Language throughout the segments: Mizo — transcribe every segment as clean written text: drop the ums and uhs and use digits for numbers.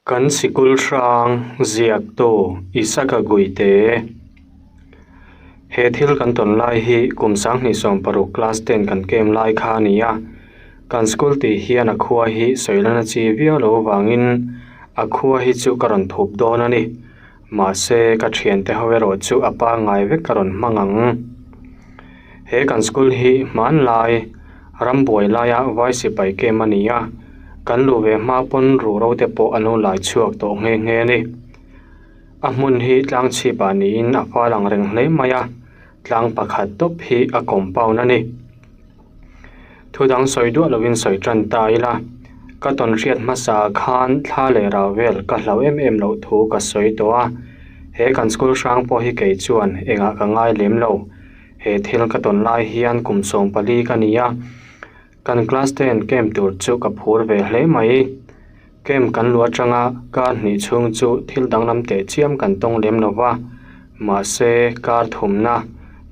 Kan sikul hrang ziaktu Isaka Guite. He thil kan tawn lai hi kum 2016 class ten kan kem lai kha a ni a. Kan school tih hian a khua hi sawi lana chi viau lo avangin a khua hi chu ka rawn thup dawn a ni. Mahse ka thiante ho erawh chu a pangngai vek ka rawn hmang ang. He kan school hi hmanlai rambuai laia vai sipai kem a ni a, kan luh ve hma pawn ruhro te pawh an lo lai chhuak tawh nghe nghe a ni. A hmun hi tlang chhipah niin a fal ang reng hle mai a, tlang pakhat tawp hi a compound a ni. Thu dang sawi duah lovin sawi tan ta ila, ka tawn hriat hmasa khan thla leh rau vel ka hlau em em loh thu ka sawi tawh a, he kan school hrang pawh hi kei chuan engah ka ngai lem lo. He thil ka tawn lai hian kum 14 ka ni a, kan class ten camp tur chu ka phur ve hle mai. Camp kan luh atanga kar hnih chhung chu thil danglam teh chiam kan tawng lem lo va, mahse kar thumna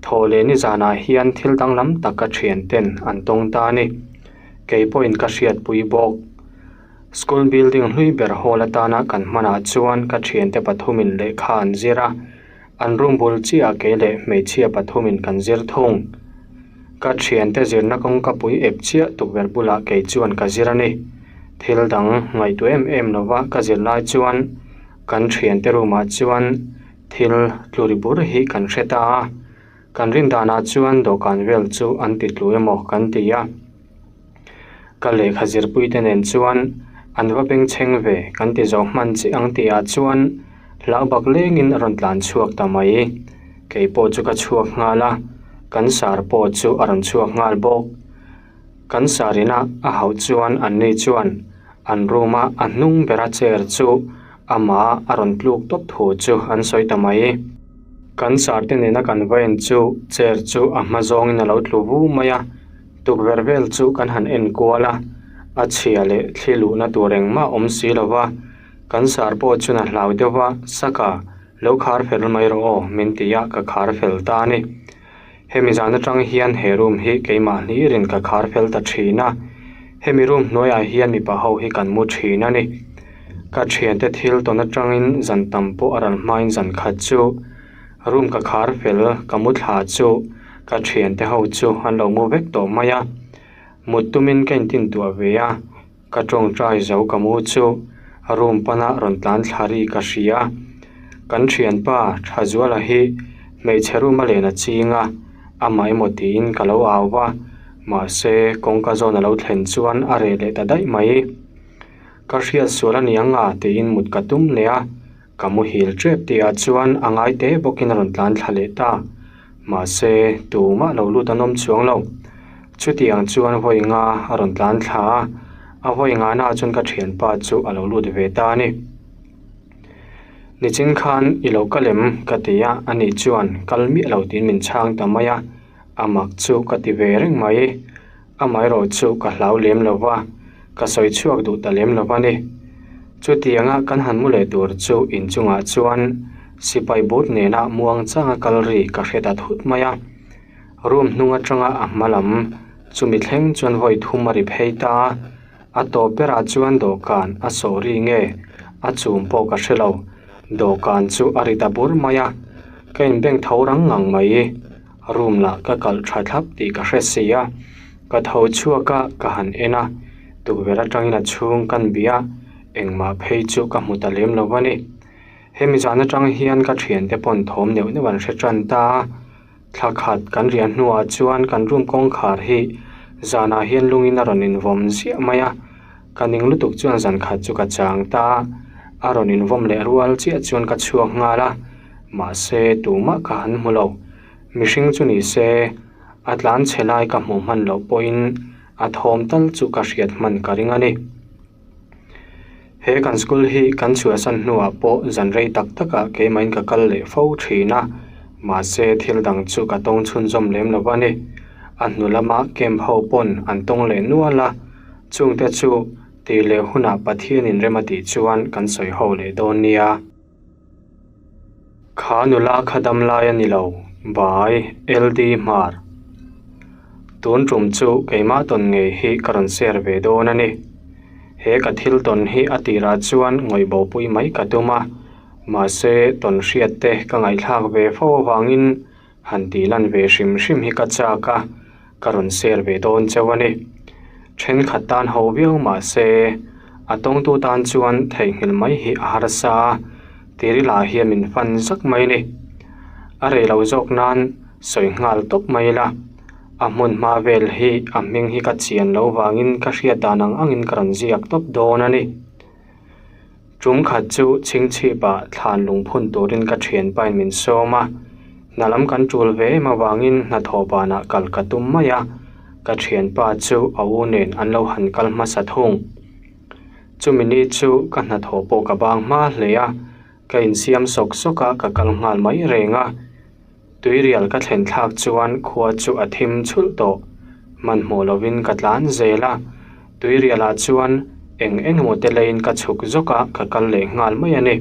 thawh leh nizanah hian thil danglam tak ka thian ten an tawng ta a ni. Kei pawhin ka hriatpui bawk. School building hlui ber hall atana kan hmanah chuan ka thiante pathumin lehkha an zir a. An room bul chiah kei leh hmeichhia pathumin kan zir thung. Ka thiante zirna kawngka pui ep chiah tukverh bulah kei chuan ka zir a ni. Thil dang ngaihtuah em em lova ka zir lai chuan kan thiante room ah chuan thil tlu ri bur hi kan hre ta a. Kan rin danah chuan dawhkan vel chu an ti tlu emaw kan ti a. Ka lehkha zirpuite nen chuan an va bengchheng ve kan ti zawh hman chiah ang tihah chuan hlau bak lengin a rawn tlan chhuak ta mai. Kei pawh chu ka chhuak nghal a, kan sar pawh chu a rawn chhuak nghal bawk. Kan sar ina a hauh chuan anni chuan an room a a hnung bera chair chu amah a rawn tluk tawp thu chu an sawi ta mai. Kan sar te nena kan va en chu chair chu a hma zawngin a lo tlu vu mai a. Tukverh vel chu kan han en kual a, a chhia leh thli luhna tur engmah awm si lo va, kan sar pawh chuan a hlau deuh va, Saka, lo khar fel mai rawh aw, min ti a, ka khar fel ta a ni. Hemi zan atang hian he room hi keimah hlirin ka khar fel ta thin a, hemi room hnuaiah hian mipa ho hi kan mu thin a ni. Ka thiante thil tawn atangin zan tam pawh a ral hmain zan khat chu Room ka khar fel ka mu thla chu ka thiante ho chu an lo mu vek tawh mai a, mut tumin ka intintuah ve a, ka tawngtai zo ka mu chu room pana rawn tlan thla ri ka hria. Kan thianpa Thazuala hi hmeichhe room a len a ching a, amah emaw tiin ka lo au va, mahse kawngka zawn a lo thlen chuan a reh leh ta daih mai. Ka hriat sual a ni ang a tiin mut ka tum leh a. Ka muhil tep tihah chuan a ngai te bawkin a rawn tlan thla leh ta. Mahse, tumah lo lut an awm chuang lo. Chutiang chuan vawi nga a rawn tlan thla a, a vawi ngana chuan ka thianpa chu a lo lut ve ta a ni. Nichin khan i lo kal em? ka ti a, ani chuan kal miah lo tiin min chhang ta mai a, a mak chu ka ti ve reng mai. Amaherawh chu ka hlau lem lo va, ka sawi chhuak duh ta lem lo va ni. Chutianga kan han mu leh tur chu inchungah chuan sipai but nena muang changa kal ri ka hre ta thut mai a. Room hnung atanga a hma lam chumi thleng chuan vawi thum a ri phei ta a, a tawp berah chuan dawhkan a sawh ri nge a chum pawh ka hre lo. Dawhkan chu a ri ta bur mai a, ka inbeng tho rang ngang mai. Room lah ka kalh tha thlap tih ka hre si a, ka tho chhuak a, ka han en a, tukverh atangin a chhung kan bih a, engmah phei chu ka hmu ta lem lo a ni. Hemi zan atang hian ka thiante pawn thawm neuh neuh an hre tan ta a, thla khat kan riah hnuah chuan kan room kawngkhar hi zanah hian lungin a rawn invawm ziah mai a, ka ning lutuk chuan zan khat chu ka chang ta a, a rawn invawm leh rual chiah chuan ka chhuak nghal a. Mahse, tumah ka han hmu lo. Mihring chu ni se, a tlan chhe lai ka hmuh hman loh pawhin a thawm tal chu ka hriat hman ka ring a ni. He kan school hi kan chhuahsan hnuah pawh zan rei tak takah keimahin ka kal leh fo thin a, mahse thil dang chu ka tawng chhunzawm lem lo a ni. A hnu lama camp ho pawn an tawng leh nual a, chungte chu tih leh hunah Pathianin rem a tih chuan kan sawi ho leh dawn nia. Kha nula kha dam lai a ni lo, Bai, LD Hmar. Tun tum chu keimah tawn ngei hi ka rawn share ve dawn a ni. He ka thil tawn hi a tirah chuan ngawih bopui mai ka tum a, mahse tawn hriat te ka ngaihthlak ve fo avangin han tih lan ve hrim hrim hi ka chak a, ka rawn share ve dawn chauh a ni. Thenkhat tan ho viau mahse a tawngtu tan chuan theihnghilh mai hi a harsa a, tirilah hian min fan zak mai a ni. A rei lo zawk nan sawi nghal tawp mai ila. A hmun hma vel hi a hming hi ka chian loh vangin ka hriat dan ang angin ka rawn ziak tawp dawn a ni. Tum khat chu chhingchhipah thlan lungphun turin ka thianpain min sawm a, hna lam kan tul ve em avangin hnathawh banah kal ka tum mai a, ka thianpa chu a u nen an lo han kal hmasa thung. Chumi ni chu ka hnathawh pawh ka bang hma hle a, ka insiam sawk sawk a ka kal nghal mai reng a. Tuirial ka thlen thlak chuan khua chu a thim chhulh tawh. Hmanhmawh lovin ka tlan zel a, tuirialah chuan eng eng emaw te leiin ka chhuk zawk a, ka kal leh nghal mai a ni.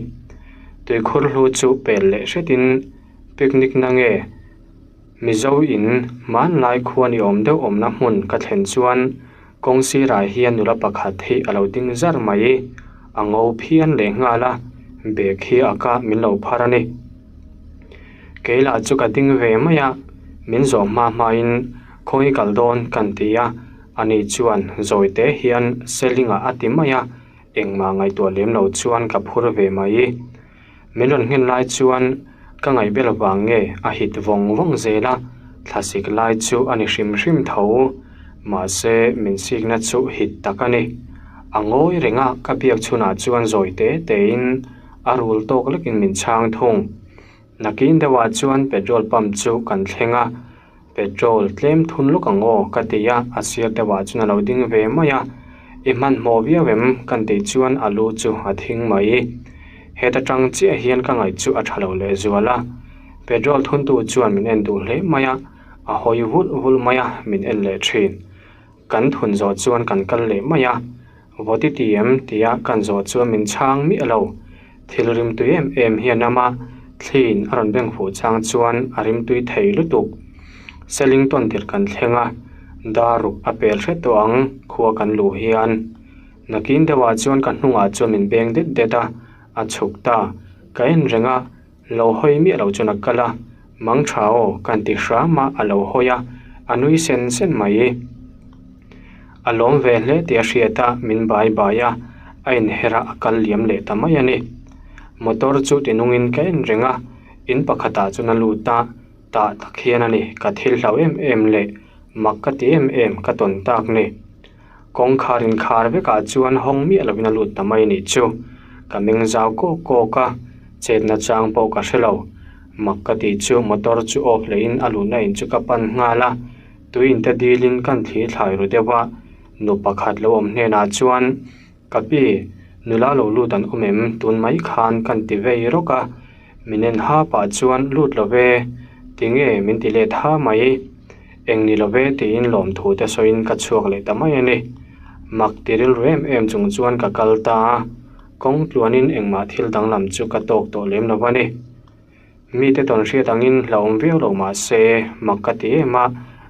Tuikhur hlu chu pel leh hretin picnic na nge Mizo in hmanlai khua ni awm deuh awmna hmun ka thlen chuan kawng sirah hian nula pakhat hi a lo ding zar mai. A ngo phian leh nghal a, bag hi a kah min lo phar a ni. Kei lah chu ka ding ve mai a, min zawh hma hmain khawngi kal dawn kan ti a, ani chuan zawi te hian Seling ah a ti mai a, engmah ngaihtuah lem lo chuan ka phur ve mai. Min rawn nghen lai chuan ka ngaihbel vang nge a hit vawng vawng zel a, thlasik lai chu a ni hrim hrim tho, mahse min sikna chu hit tak a ni. A ngawi reng a, ka biak chhunah chuan zawi te tein A rul tawk lekin min chhang thung. Nakin deuhah chuan petrol pump chu kan thleng a, petrol tlem thun lawk ang aw ka ti a, a sir deuhah chuan a lo ding ve mai a, I hmanhmawh viau em? kan tih chuan a lu chu a thing mai. Heta tang chiah hian ka ngaih chu a tha lo lehzual a, petrol thuntu chuan min en duh hle mai a, a hawi vulh vulh mai a, min en leh thin. Kan thun zawh chuan kan kal leh mai a, Vaw ti ti em? tia kan zawh chuan min chhang miah lo. Thil rimtui em em hian ama thliin a rawn beng fuh chang chuan a rimtui thei lutuk. Seling tawn tirh kan thleng a, dar ruk a pel hret tawh ang khua kan luh hian. Nakin deuhah chuan ka hnungah chuan min beng det det a, a chhuk ta. Ka en reng a, Lo hawi miah lo chuan a kal a, Mang tha aw, kan ti hram a, a lo hawi a, a nui sen sen mai. A lawm ve hle tih a hriat a, min bai bai a, a inher a, a kal liam leh ta mai a ni. Motor chu ti nungin ka en reng a, in pakhatah chuan a lut a, tah tak hian a ni, ka thil hlau em em leh mak ka ti em em ka tawn tak ni. Kawngkhar inkhar vekah chuan hawng miah lovin a lut ta mai nih chu. Ka meng zau kawk kawk a, chetna chang pawh ka hre lo. Mak ka tih chu motor chu off lehin a luhna in chu ka pan nghal a, tui inte dilin kan thli thlai ru deuh a. Nu pakhat lo awm hnenah chuan, Ka pi, nula lo lut an awm em? Tun mai khan kan ti vei rawk a. Min en ha pah chuan lut lo ve, tinge min ti let ha mai. Eng ni lo ve tiin lawmthu te sawiin ka chhuak leh ta mai a ni. Mak ti rilru em em chung chuan ka kal ta a, kawng tluanin engmah thil danglam chu ka tawk tawh lem lo va ni. Mite tawn hriat angin hlauhawm viau lo mah se mak ka ti em a,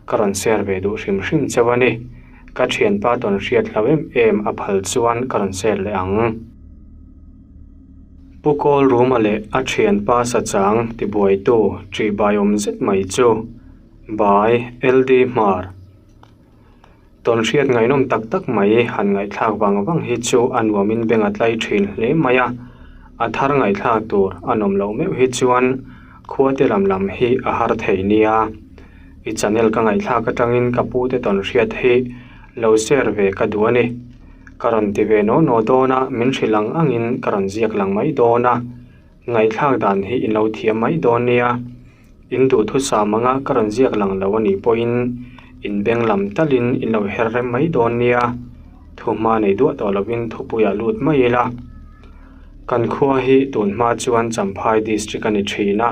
ka rawn share ve duh hrim hrim chauh a ni. Ka thianpa tawn hriat hlau em em a phal chuan ka rawn share leh ang. Pu Kawl Ruma leh a thianpa Sachang tibuaitu ṭihbaiawm zet mai chu By LD Hmar. Tawnhriat ngaihnawm tak tak mai han ngaihthlak vang vang hi chu a nuamin beng a tlai thin hle mai a, a thar ngaihthlak tur a nawm loh meuh hi chuan khuate lam lam hi a har thei nia. I channel ka ngaihthlak atangin ka pute tawnhriat hi lo share ve ka duh a ni. Ka rawn ti ve naw naw dawn a, min hrilh ang angin ka rawn ziak lang mai dawn a, ngaihthlak dan hi in lo thiam mai dawn nia. In duhthusam anga ka rawn ziak lang lo a nih pawhin in beng lam talin in lo her rem mai dawn nia, thu hma nei duah tawh lovin thupuiah lut mai ila. Kan khua hi tun hma chuan Champhai District a ni thin a,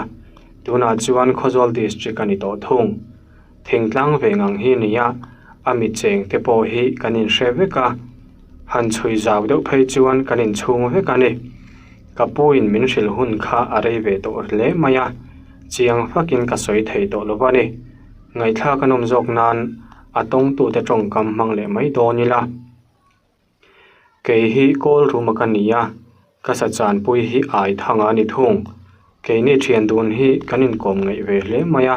tunah chuan Khawzawl District a ni tawh thung. Thingtlang ve ngang hi nia, a mi cheng te pawh hi kan inhre vek a, han chhui zau deuh phei chuan kan inchhung vek a ni. Ka puin min hrilh hun kha a rei ve tawh hle mai a, chiang fakin ka sawi thei tawh lo va ni. Ngaihthlak a nawm zawk nan a tawngtute tawngkam hmang leh mai dawn ila. Kei hi kawl ruma ka ni a, ka sa chanpui hi ai thanga a ni thung. Keini thian dun hi kan inkawm ngaih ve hle mai a,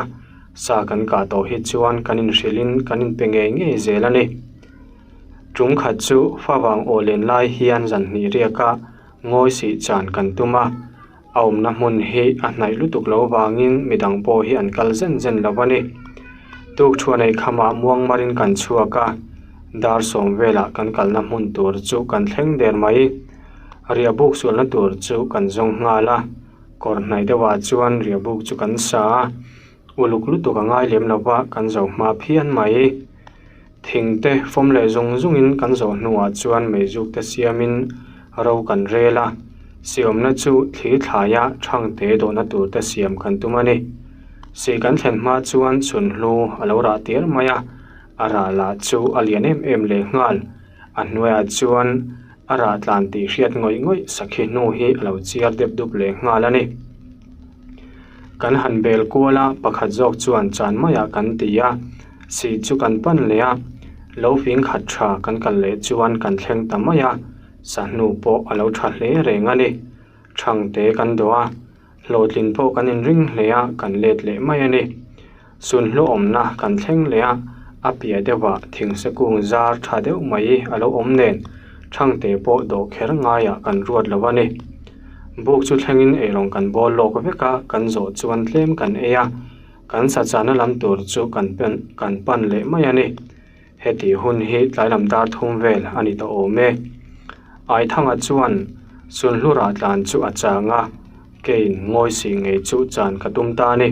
sa kan kah tawh hi chuan kan inhrilhin kan inpe ngei ngei zel a ni. Tum khat chu favang aw len lai hian zan hnih riaka ngawi sih chan kan tum a, a awmna hmun hi a hnaih lutuk lo vangin midang pawh hi an kal zen zen lo a ni. Tukṭhuan ei khamah muangmarin kan chhuak a, dar sawm velah kan kalna hmun tur chu kan thleng der mai. Riahbuk sualna tur chu kan zawng nghal a, kawr hnaih deuhah chuan riahbuk chu kan sa a, uluk lutuk a ngai lem lova kan zo hma phian mai. Thing te fawm leh zung zungin kan zawh hnuah chuan meizuk te siamin ro kan rel a, siamna chu thli thlaia thangte dawhna tur te siam kan tum a ni. Si kan thlen hma chuan chhunhlu a lo rah tir mai a, a rah lah chu a lian em em leh nghal. A hnuaiah chuan a rah tlan tih hriat ngawih ngawih sakhi hnu hi a lo chiar dep dup leh nghal a ni. Kan han bel kual a, pakhat zawk chuan chan maiah kan ti a, sih chu kan pan leh a, lo fing khat tha kan kal leh chuan kan thleng ta mai a, sahnu pawh a lo tha hle reng a ni. Thangte kan dawh a, hlawhtlin pawh kan inring hle a, kan let leh mai a ni. Sunhlu awmna kan thleng leh a, a piah deuhah thingse kung zar tha deuh mai a lo awm nen thangte pawh dawh kher ngaiah kan ruat lo a ni. Buk chu thlengin eirawng kan bawl lawk vek a, kan zawh chuan tlem kan ei a, kan sachana lam tur chu kan pen kan pan leh mai a ni. Heti hun hi tlailam dar thum vel a ni tawh awm e. Aithanga chuan Sunhlu rah tlan chu a chang a, keiin ngawi sih ngei chu chan ka tum ta a ni.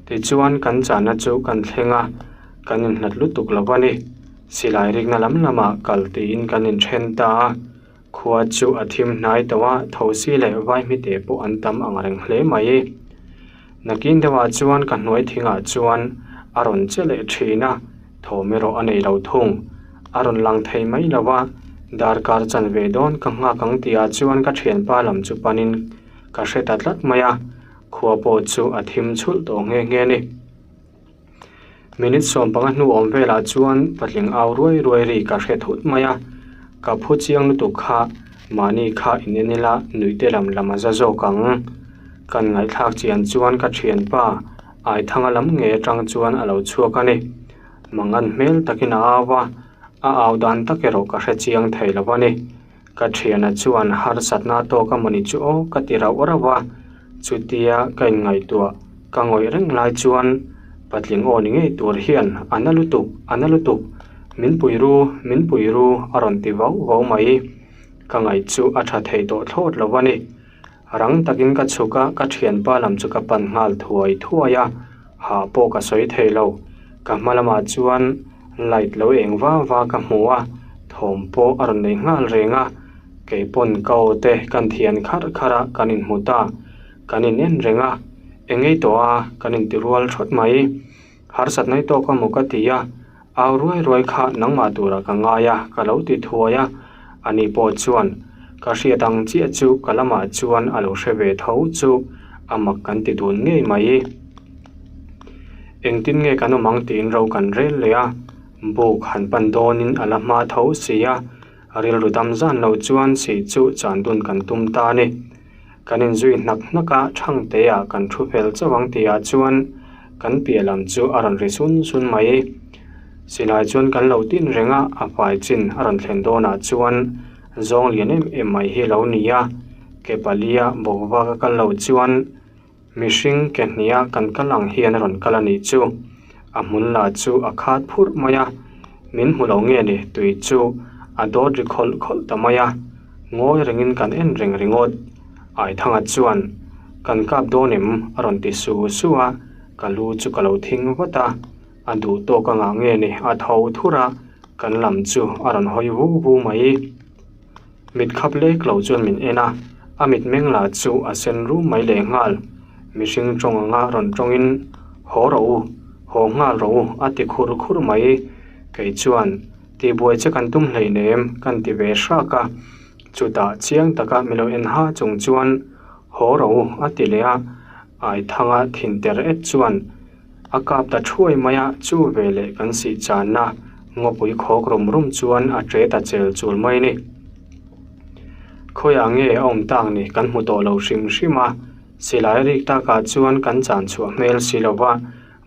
Tichuan kan channa chu kan thleng a, kan inhlat lutuk lo a ni. Silai rikna lam lamah kal tiin kan inthen ta a, khua chu a thim hnai tawh a, thosi leh vaihmite pawh an tam ang reng hle mai. Nakin deuhah chuan ka hnuai thingah chuan a rawn che leh thin a, thawm erawh a nei lo thung. A rawn lang thei mai lo a, darkar chanve dawn ka nghak ang tihah chuan ka thianpa lam chu panin ka hre ta tlat mai a, khua pawh chu a thim chhulh tawh nghe nghe a ni. Minute 15 hnu awm velah chuan patling au ruai ruai ri ka hre thut mai a, ka phu chiang lutuk kha mahni kha in en ila nuih te lam lam a za zawk ang. Kan ngaihthlak chian chuan ka thianpa Aithanga lam ngei atang chuan a lo chhuak a ni. Mangan hmel takin a au a, a au dan tak erawh ka hre chiang thei lo a ni. Ka thiana chuan harsatna tawk a mawni chu aw ka ti rauh rauh a, chutia ka inngaihtuah ka ngawih reng lai chuan patling aw ni ngei tur hian a na lutuk, a na lutuk, min pui ru, min pui ru a rawn ti vauh vauh mai. Ka ngaih chu a tha thei tawh thlawt lo a ni. Rang takin ka chhuk a, ka thianpa lam chu ka pan nghal thuai thuai a, hah pawh ka sawi thei lo. Ka hma lamah chuan light lo eng va va ka hmu a, thawm pawh a rawn nei nghal reng a. Kei pawn ka aw te kan thian kharh kharh a, kan inhmu ta. Kan in en reng a, eng ei tawh a, kan inti rual thawt mai. Harsat nai tawk a maw ka ti a, au ruai ruai kha nangmah turah ka ngai a, ka lo ti thuai a, ani pawh chuan ka hriat ang chiah chu ka lamah chuan a lo hre ve tho chu a mak kan ti dun ngei mai. Engtin nge kan awm ang tiin ro kan rel leh a, buk han pan dawnin a la hma tho si a, rilru dam zan lo chuan si chu chan dun kan tum ta a ni. Kan inzui hnak hnak a, Thangtea kan thu fel chauh ang tihah chuan kan piah lam chu a rawn ri sun sun mai. Silai chuan kan lo tin reng a, a fai chin a rawn thlen dawnah chuan zawng lian em em mai hi a lo ni a, ke palia bawk vak a kal loh chuan mihring ke hniha kan kal ang hian a rawn kal a nih chu. A hmun lah chu a khat phurh mai a, min hmu lo nge ni tui chu a dawt ri khawlh khawlh ta mai a. Ngawi rengin kan en reng ringawt. Aithanga chuan, Kan kap dawn em? a rawn ti su su a, ka lu chu ka lo thing vat a. A duh tawk a ngah nge ni? A tho thur a, kan lam chu a rawn hawi vu vu mai. Mit khap lek lo chuan min en a, a mitmeng lah chu a sen rum mai lehnghal. Mihring tawng anga rawn tawngin, Haw rawh u, haw nghal rawh u, a ti khur khur mai. Kei chuan, Tihbuai che kan tum hleinem kan ti ve hrak a, chutah chiang taka min lo en ha chung chuan haw rawh u a ti leh a, Aithanga thin ter et chuan a kap ta thuai mai a, chu veleh kan sih channa ngawpui khawk rum rum chuan a tre ta chel chul mai a ni. Khawiah nge a awm tak ni kan hmu tawh lo hrim hrim a, silai a rik takah chuan kan chan chhuah hmel si lo va,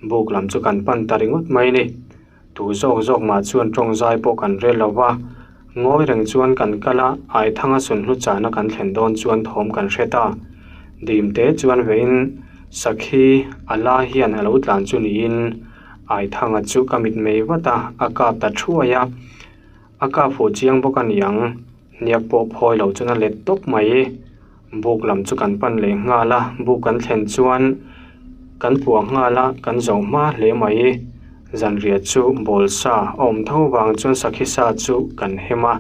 buk lam chu kan pan ta ringawt mai ni. Tu zawk zawk mah chuan tawng zai pawh kan rel lo va, ngawi reng chuan kan kal a, Aithanga sunhlu chahna kan thlen dawn chuan thawm kan hre ta. Dim te chuan veiin Sakhi a la hian a lo tlan chu niin Aithanga chu ka mitmei vat a, a kap ta thuai a. A kap fuh chiang bawk a niang, hniak pawh phawi lo chuan a let tawp mai. Buk lam chu kan pan leh nghal a, buk kan thlen chuan kan puah nghal a, kan zo hma hle mai. Zanriah chu bawl sa a awm tho vang chuan sakhi sa chu kan hem a,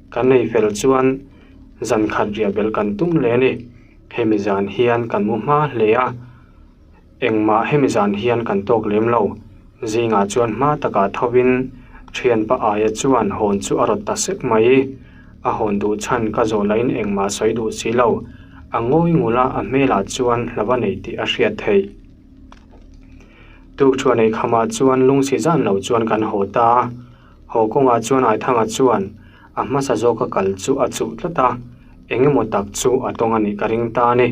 kan ei fel chuan zan khat riah belh kan tum leh a ni. Hemi zan hian kan mu hma hle a. Engmah hemi zan hian kan tawk lem lo. Zingah chuan hma takah thovin thianpa aia chuan hawn chu a rawt ta sek mai. A hawn duh chhan ka zawh lahin engmah sawi duh si lo. A ngawi ngul a, a hmelah chuan hlava nei tih a hriat theih. Tukṭhuan ei khamah chuan lungsi zan lo chuan kan haw ta a. Haw kawngah chuan Aithanga chuan a hmasa zawka kal chu a chuh tlat a, eng emaw tak chu a tawng a nih ka ring ta a ni.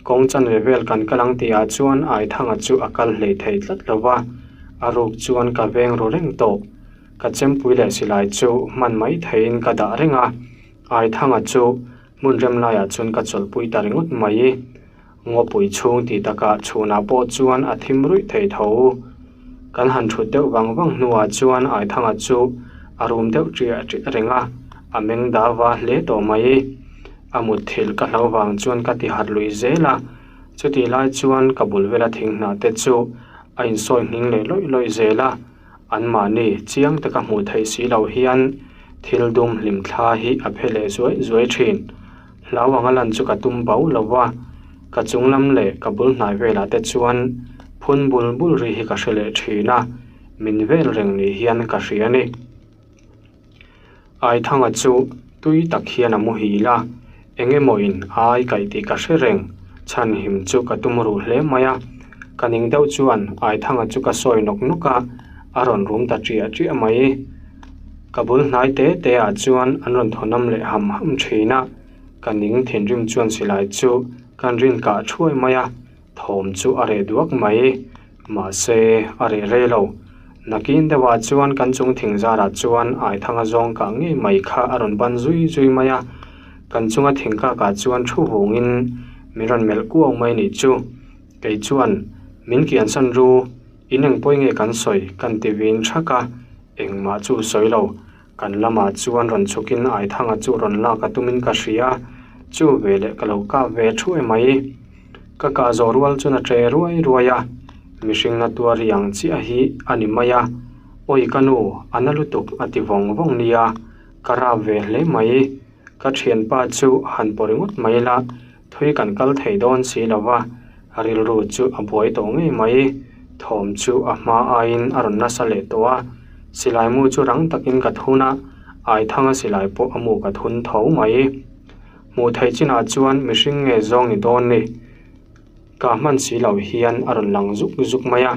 Kawng chanve vel kan kal ang tihah chuan Aithanga chu a kal hlei thei tlat lo va, a ruk chuan ka veng ru reng tawh. Ka chempui leh silai chu hman mai theiin ka dah reng a, Aithanga chu hmun rem laiah chuan ka chawlhpui ta ringawt mai. Ngawpui chhung tih takah chhunah pawh chuan a thim ruih thei tho. Kan han thut deuh vang vang hnuah chuan Aithanga chu a rum deuh ṭiah ṭiah reng a, a meng da va hle tawh mai. A mutthilh ka hlo vang chuan ka ti harh lui zel a, chutih lai chuan ka bul vela thing hnah te chu a insawi nghing leh lawih lawih zel a, anmahni chiang taka hmuh theih si lo hian thil dum hlim thla hi a phe leh zuai zuai ṭhin. Hlau anga lan chu ka tum bau lo va, ka chung lam leh ka bul hnai velah te chuan phun bul bul ri hi ka hre leh thin a, min vel reng ni hian ka hria a ni. Aithanga chu tui tak hian a muhil a, eng emaw in ai kaih tih ka hre reng, chhanhim chu ka tum ruh hle mai a, ka ning deuh chuan Aithanga chu ka sawi nawk nawk a, a rawn rum ta ṭiah ṭiah mai. Ka bul hnai te te ah chuan an rawn thawnam leh ham ham thin a, ka ning thinrim chuan silai chu kan rin kah thuai mai a, thawm chu a reh duak mai. Mahse, a reh rei lo. Nakin deuhah chuan kan chung thing zarah chuan Aithanga zawng kah ngei mai kha a rawn ban zui zui mai a, kan chunga thing kakah chuan thu vungin min rawn melh kuau mai nih chu. Kei chuan, Min kiansan ru, in engpawi nge kan sawi? kan ti vin thak a, engmah chu sawi lo. Kan lamah chuan rawn chhukin Aithanga chu rawn lak a tumin ka hria, chu veleh ka lo kap ve thu em mai. Ka kah zawh rual chuan a ṭe ruai ruai a, mihring na tuar ri ang chiah hi a ni mai a, Awi ka nu, a na lutuk a ti vawng vawng nia, ka rap ve hle mai. Ka thianpa chu han paw ringawt mai la, Thui kan kal thei dawn si lo va, a rilru chu a buai tawh ngei mai. Thawm chu a hma aiin a rawn nasa leh tawh a, silai mu chu rang takin ka thun a, Aithanga silai pawh a mu ka thun tho mai. Hmuh theih chinah chuan mihring nge zawng ni dawn ni? Ka hman si lo hian a rawn lang zuk zuk mai a.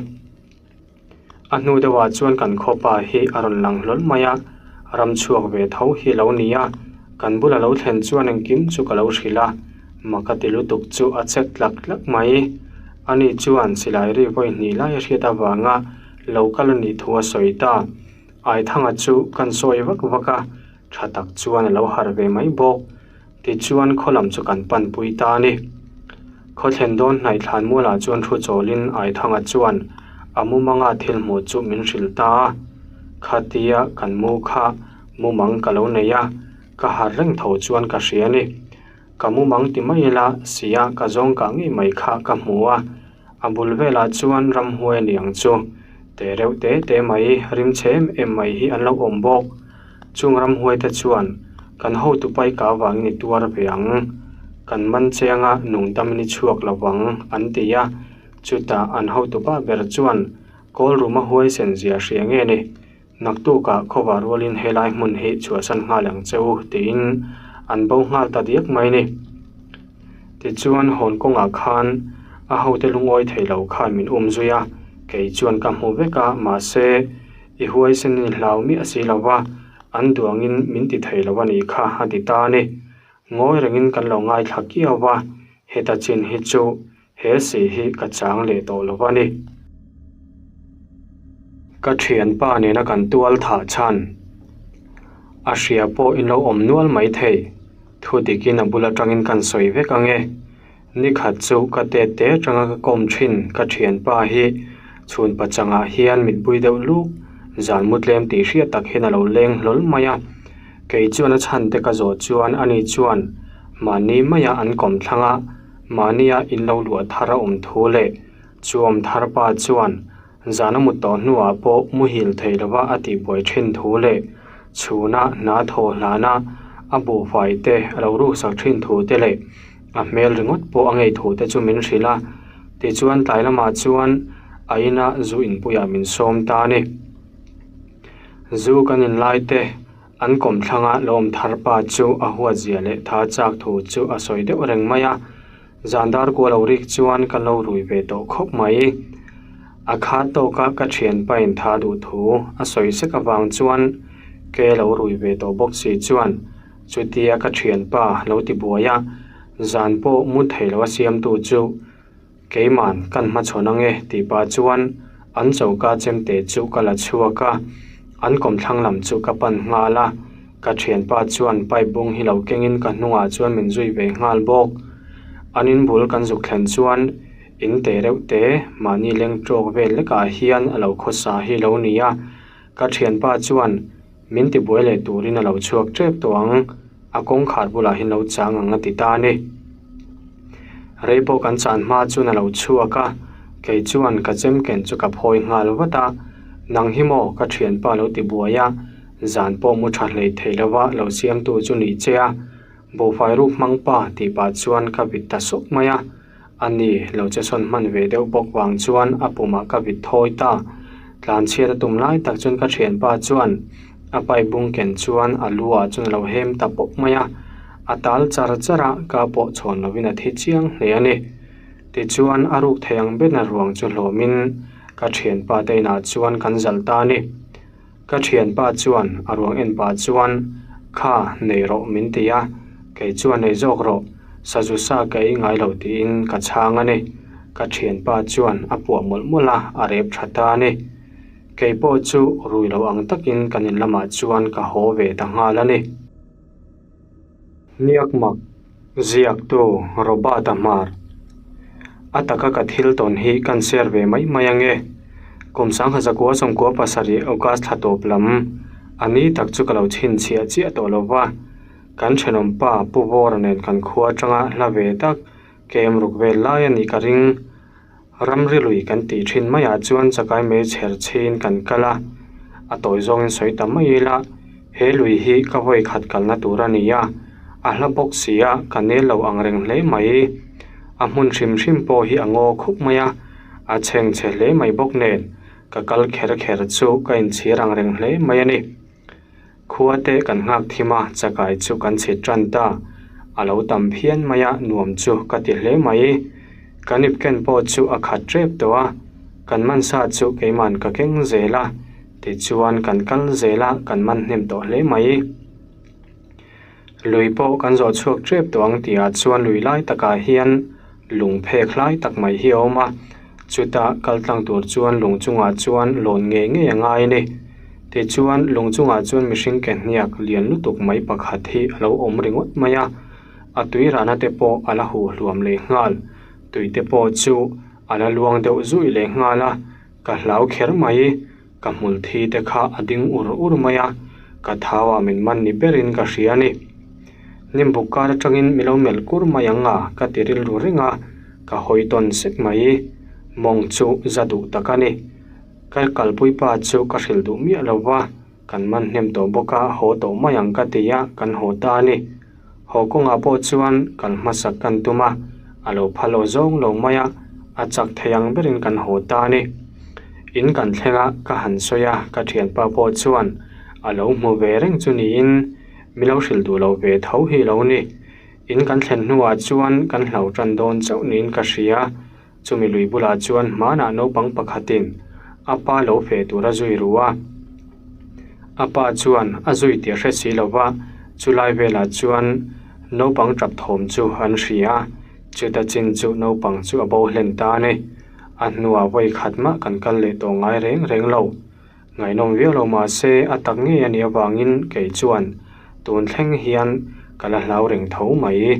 A hnu deuhah chuan kan khawpa hi a rawn lang hlawl mai a, ram chhuak ve tho hi a lo ni a, kan bula lo thlen chuan engkim chu ka lo hrilh a, maka ti lutuk chu a chek tlak tlak mai. Ani chuan silai ri vawi hnih lai a hriat avanga lo kal a nih thu a sawi ta. Aithanga chu kan sawi vak vak a, tha tak chuan a lo harh ve mai bawk. Tichuan khaw lam chu kan panpui ta a ni. Khaw thlen dawn hnaih thlan mualah chuan thu chawlin Aithanga chuan a mumanga thil hmuh chu min hrilh ta a. Khatia kan mu kha mumang ka lo nei a, ka harh reng tho chuan ka hria a ni. Ka mumang ti mai ila sia ka zawng kah ngei mai kha ka hmu a, a bul velah chuan ramhuai a ni ang chu. Te reuh te te mai, rimchhe em em mai hi an lo awm bawk. Chung ramhuai te chuan kan hotu pai ka avangin i tuar ve ang, kan man chianga nung damin i chhuak lo vang an ti a, chutah an hotu pa ber chuan kawl ruma huaisen zia hria nge ni, naktukah khawvah rualin helai hmun hi chhuahsan nghal ang che u tiin an bo nghal ta diak mai ni. Tichuan hawn kawngah khan a hote lungawi thei lo khan min um zui a, kei chuan ka hmu vek a, mahse, I huaisen in hlau miah si lo va, an duangin min ti thei lo a nih kha a ti ta a ni. Ngawi rengin kan lo ngaithla kiau va, heta chin hi chu he si hi ka chang leh tawh lo a ni. Ka thianpa nena kan tual thah chhan a hria pawh in lo awm nual mai thei. Thu dikin a bul atangin kan sawi vek ang e. Ni khat chu ka tet te atanga ka kawm thin ka thianpa hi chhun pachangah hian mitbui deuh luk zan mu tlem tih hriat tak hian a lo leng hlawl mai a. Kei chuan a chhan te ka zawh chuan ani chuan mahni maia an kawm thlang a, mahnia in lo luah thar a awm thu leh chu awm thar pa chuan zan a mut tawh hnuah pawh muhil thei lova a tihbuai thin thu leh chhuna hna thawh hlana a buhfai te a lo ruksak thin thu te leh a hmel ringawt pawh a ngei thu te chu min hrilh a. Tichuan tlai lamah chuan a ina zu inpuiah min sawm ta a ni. Zu kan inlai te an kawmthlanga lawm thar pa chu a huat zia leh tha chak thu chu a sawi deuh reng mai a. Zan dar kual lo rik chuan ka lo rui ve tawh khawp mai. A kha tawka ka thianpa in tha duh thu a sawi sek avang chuan ke lo rui ve tawh bawk si chuan chutia ka thianpa lo ti buai a, zan pawh mu thei lo a siamtu chu keiman kan hmachhawn ange tih pah chuan an choka chemte chu ka la chhuak a, an kawmthlang lam chu ka pan nghal a. Ka thianpa chuan pipe bung hi lo kengin ka hnungah chuan min zui ve nghal bawk. An in bul kan zuk thlen chuan in te reuh te mahni leng tawk vel lekah hian a lo khawsa hi lo ni a. Ka thianpa chuan min tibuai leh turin a lo chhuak tep tawh ang, a kawngkhar bulah hian lo chang ang a ti ta a ni. Rei pawh kan chan hma chuan a lo chhuak a, kei chuan ka chem ken chu ka phawi nghal vat a, Nang hi maw ka thianpa lo tibuai a, Zan pawh mu tha hlei thei lova lo siamtu chu ni che a, buhfai ruk hmang pa tih pah chuan ka vit ta sawk mai a. A ni, lo che sawn hman ve deuh bawk vang chuan a pumah ka vit thawi ta. Tlanchhiat a tum lai tak chuan ka thianpa chuan a pipe bung ken chuan a lu ah chuan a lo hem ta pawp mai a. A tal char char a, ka pawh chhawn lovin a thi chiang hle a ni. Tichuan a ruk thei ang ber a ruang chu hlawmin ka thianpa te inah chuan kan zalh ta a ni. Ka thianpa chuan a ruang en pah chuan, Kha, nei rawh min ti a, kei chuan nei zawk rawh, sazu sa ka ei ngai lo tiin ka chhang a ni. Ka thianpa chuan a puah mawlh mawlh a, a rep tha ta a ni. Kei pawh chu rui lo ang takin kan in lamah chuan ka haw ve ta nghal a ni. Niak mak, ziaktu Robert-a hmar. A taka ka thil tawn hi kan share ve mai mai ange. Kum sangha zakua sawmkua pasarih August thla tawp lam a ni tak chu ka lo chhinchhiah chiah tawh lo va. Kan thenawm pa Pu Vawra nen kan khua atanga hla ve tak kem ruk vel lai a nih ka ring. Ramri lui kan tih thin maiah chuan chakai mei chher chhin kan kal a, a tawi zawngin sawi ta mai ila, he lui hi ka vawi khat kalna tur a ni a, a hla bawk si a, ka nel lo ang reng hle mai. A hmun hrim hrim pawh hi a ngaw khup mai a, a chheng chhe hle mai bawk nen, ka kal kher kher chu ka inchhir ang reng hle mai a ni. Khua te kan nghak thim a, chakai chu kan chhit tan ta. A lo tam phian mai a, nuam chu ka ti hle mai. Kan ip ken pawh chu a khat tep tawh a, kan man sa chu keiman ka keng zel a, tichuan kan kal zel a, kan man hnem tawh hle mai. Lui pawh kan zawh chhuak tep tawh ang tihah chuan lui lai takah hian lung phek hlai tak mai hi a awm a, chuta kal tlang tur chuan lung chungah chuan lawn ngei ngei a ngai a ni. Tichuan lung chungah chuan mihring ke hniak lian lutuk mai pakhat hi a lo awm ringawt mai a, a tui rahna te pawh a la huh hluam leh nghal, tui te pawh chu a la luang deuh zuih leh nghal a, ka hlau kher mai. Ka hmul thi te kha a ding ur ur mai a, ka thau ah min man ni berin ka hria a ni. Nimbuk kar atangin mi lo melh kur mai ang a, ka ti rilru reng a, ka hawi tawn sek mai. Mawng chu za duh tak a ni. Ka kalpui pa chu ka hrilh duh miah lo va, kan man hnem tawh bawk a, haw tawh mai ang ka ti a, kan haw ta a ni. Haw kawngah pawh chuan kal hmasak kan tum a, a lo phal aw zawng lo mai a, a chak thei ang berin kan haw ta a ni. In kan thleng a, ka han sawi a, ka thianpa pawh chuan a lo hmu ve reng chu niin mi lo hrilh duh lo ve tho hi lo ni. In kan thlen hnuah chuan kan hlau tan dawn chauh niin ka hria. Chumi lui bulah chuan hmanah naupang pakhatin a pa lo feh tur a zui ru a. A pa chuan a zui tih a hre si lo va, chulai velah chuan Naupang tap thawm chu an hria a, chuta chin chu naupang chu a bo hlen ta a ni. A hnuah vawi khat mah kan kal leh tawh ngai reng reng lo. Ngaihnawm viau lo mah se a tak ngei a nih avangin kei chuan tun thleng hian ka la hlau reng tho mai.